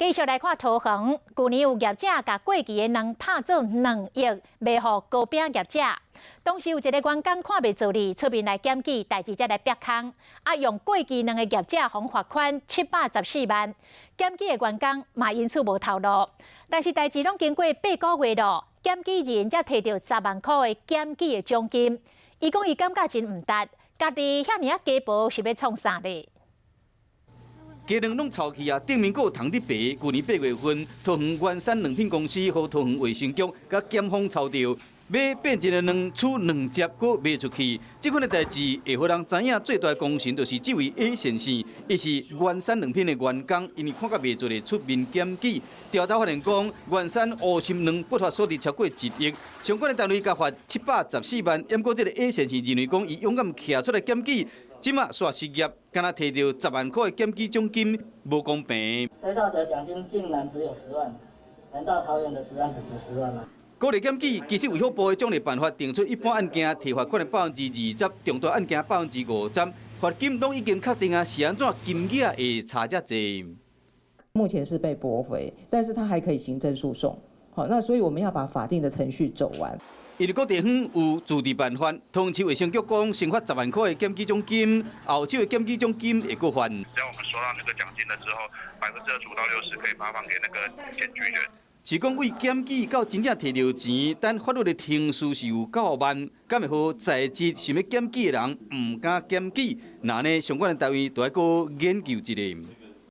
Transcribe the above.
繼續來看桃園，舊年有業者共過期的卵拍做2億，賣予糕餅業者。當時有一個員工看袂做利，出面來檢舉，代誌才來煏空。啊，用過期卵的業者予罰款714萬，檢舉的員工嘛因此無頭路。但是代誌攏經過8個月咯，檢舉人才提著10萬箍的檢舉的獎金。伊講伊感覺真毋值，家己遐爾仔雞婆是欲創啥咧？雞卵攏臭去啊！頂面閣有蟲佇爬。舊年8月份，桃園元山卵品公司予桃園衛生局佮檢方抄著，買變質的卵處兩接，閣賣出去。這款的代誌會予人知影，最大功臣就是這位 A 先生，伊是元山卵品的員工，因為看甲袂做咧出面檢舉。調查發現講，元山烏心卵不法所得超過1億，相關的單位共罰714萬。毋過這个 A 先生認為講，伊勇敢徛出來檢舉。這馬煞失業，干焦提著十萬箍的檢舉獎金，無公平。吹哨者獎金竟然只有十萬，難道桃園的食安只值十萬嗎？鼓勵檢舉，其實衛福部的獎勵辦法定出，一般案件提罰款的20%，重大案件50%，罰金攏已經確定啊，是按怎金額會差遮濟？目前是被駁回，但是他還可以行政訴訟。好，那所以我們要把法定的程序走完。因為各地方有自治辦法，桃園市衛生局講，先發十萬箍的檢舉獎金，後手的檢舉獎金會閣發。只要我們收到那個獎金了之後，25%到60%可以發放給那個檢舉人。是講為檢舉到真正提著錢，等法律的程序是有夠慢，敢會予在職想欲檢舉的人毋敢檢舉？那呢，相關的單位都愛閣研究一下。